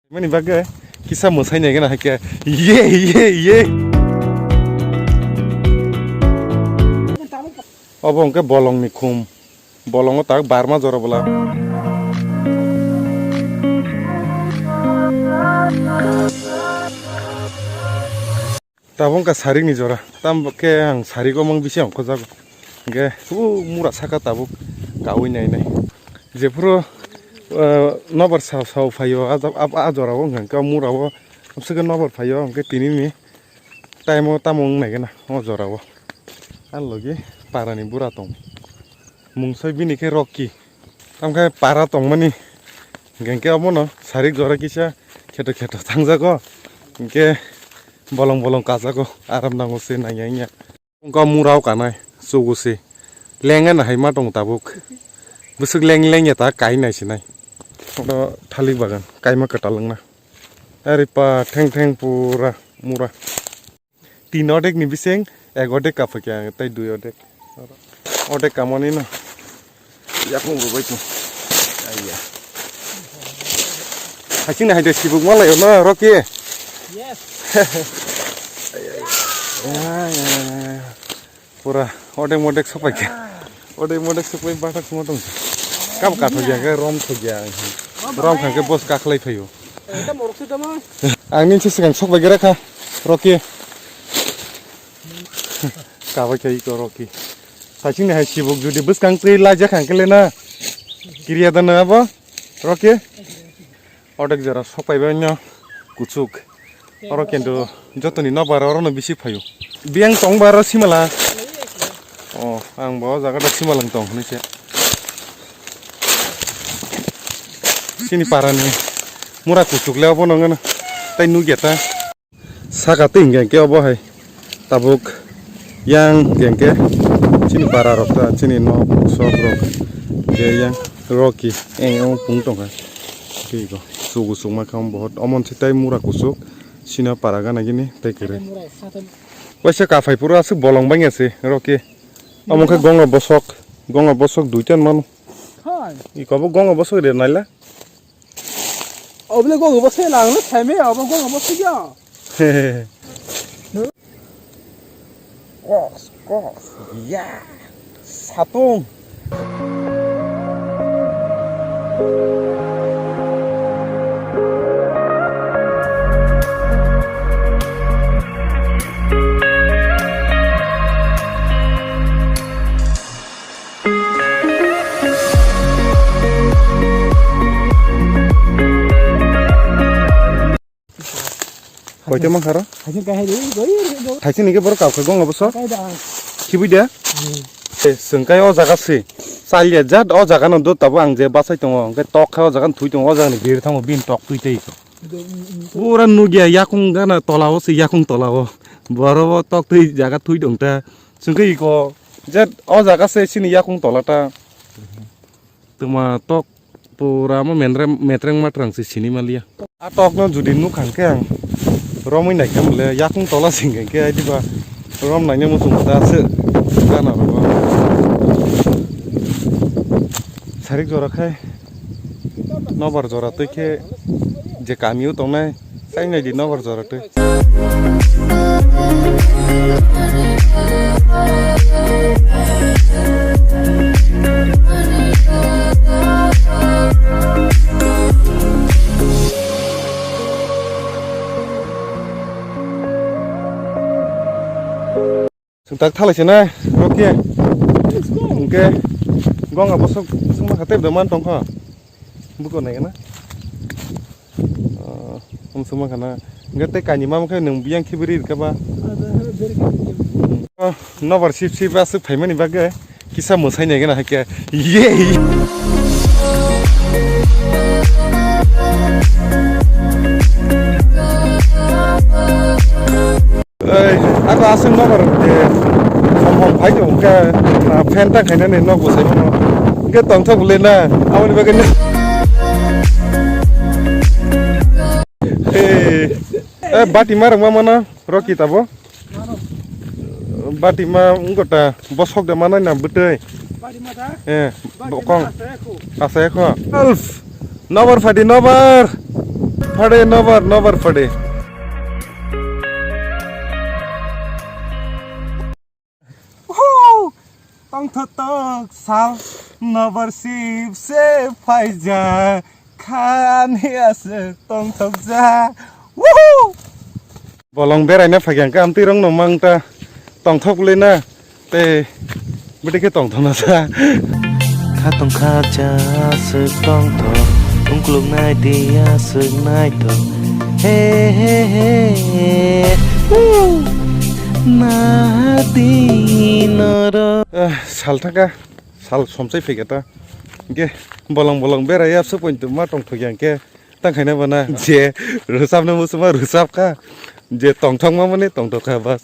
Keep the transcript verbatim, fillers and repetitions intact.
Mani bagwi kisa mwsai nai gana hai khe. Ye, ye, ye. Obo hwnkhe bolongni khum. Bolongo tak barma jora bwla. Tabuk wngkha sarikni jora, tamo khe ang sarik omong bisi ongkhojago. Hingkhe o mura saka tabuk kaui nai nai. Jephuru, eh, nobar sa sao phaio, a, a, a jorao hwnkha hwnkhe o murao, abswkhe nobar phaio, hwnkhe tinini time-o tamo wng nai gana o jorao. A logi parani bura tong. Mungsoi bini khe Rocky. Tamkhe para tongmani. Hingkhe omono sarik jora kisa kheto kheto thangjago. Hingkhe bolong bolong kajago. Aram nango se nangya wngya. Wngkha murao kanai, chugusi. Lengya no hai ma tong tabuk. Bwswk leng lengya ta kai nai sinai. Odo thalik bagan, kaima kwtal wngna. Ari pa theng theng pura mura. Tin odek ni bising, ek odek kapha kya, tai dui odek. Odek kamani no. Yakung rubai tu. Aiya. Haching na hai de sibuk malai no, Rocky. Yes. Pura odek modek sopai khe. Odek modek sopai bathak suma tong. Kam ka thogya khe rom thogya. Rom khan khe boss ka khlai phaio. Ang nini se swkang sok bai gra kha, Rocky. Kabai khe iko Rocky. Saiching ni hai sibuk judi bwskang twi laijak kha hwnkhe le na. Kiriya da na abo, Rocky? Odek jora sok pai bai no kuchuk. Oro kintu jotoni nokbar orono bisi phaio. Biyang tongba oro simala. Oh, ang bo o jaga da simalang tong hinui se. Chini parani mura kuchuk le obo nangano. Tai nugya ta. Saka twi hingke hingke obo hai tabuk yang hingke hingke chini para rok ta chini nok sok rok hingke yang Rocky eng eng pung tongkha twi go chugu chukma khe omo bohot omo se tai mura kuchuk sino para gana gini tai kwrwi waisa kaphai phuru aswk bolong bangya se Rocky omo khe gonga bosok gonga bosok duitan mano iko bo gonga bosok de naila. Obole go go se lang le theme abo go go se ya. Kos kos ya. Satung. Koito mankha ro? Thaichini kai hai di, goi, goi. Thaichini ke borok kau khe gonga boso? Kai da. Khibui da? Hmm. Eh, sengkai o jaga se. Chalya jat o jaga no do tabo ang je basai tongo. Hwnkhe tok khe o jaga no thui tongo, o jaga ni bir thango bin tok twi tei. Pura nugya yakung gana tola o se yakung tola o. Boro o tok twi jaga thui tong ta. Sengkai ko jat o jaga se sini yakung tola ta. Tuma tok pura mo metreng matrang se sini malia. A tok no judi nuk hang khe ang romwi nai khe mole yakung tola sing khe ai diba rom nai ne muchung ta se gana rogo. Sarik jora khai nobar jora twi khe je kami o tongnai. Kainai di nobar jora twi. Sengtak thalai se na, Rocky. Hwnkhe, gonga bosok sungma kha tei da man tongkha. Buko nai gana. Oh, um sungma khana. Hwnkhe tei kaini mama khe nwng biyang khibiri rikha ba. Oh, nobar sip sip aswk phaimani bagwi. Kisa mwsai nai gana hakhe. Ye. Ei, ako aswk nobar je hom hom phai tong khe, ah, fan ta khainani nok bwsai mano. Hwnkhe tongthok le na, aboni bagwi. Ei, eh, bati ma rwngma mano, Rocky tabo. Bati ma wngkha ta, bosok de manai na bwtwi. Bati ma da? Eh, bokong. Asa ekho. Asa ekho. Alf. Nobar phadi nobar. Phade nobar, nobar phade. Woohoo! Tongthok tok sal nobar sip se phaija khani aswk tongthok ja. Woohoo! Bolong beraina phaikyang ka amtwi rong no mang ta tongthok le na. Tei bwtwi khe tongthokna sa. Khatong kharcha aswk tongthok, wngkuluk nai di aswk naithok. He he he. Woo! Nahadi norok. Ah, sal thangkha, sal somsai phaikha ta. Hwnkhe bolong bolong berai aswk poito ma tongthokya hwnkhe tang khaina bana. Je rwchapna muchungma rwchapkha, je tongthokma mani tongthokha bas.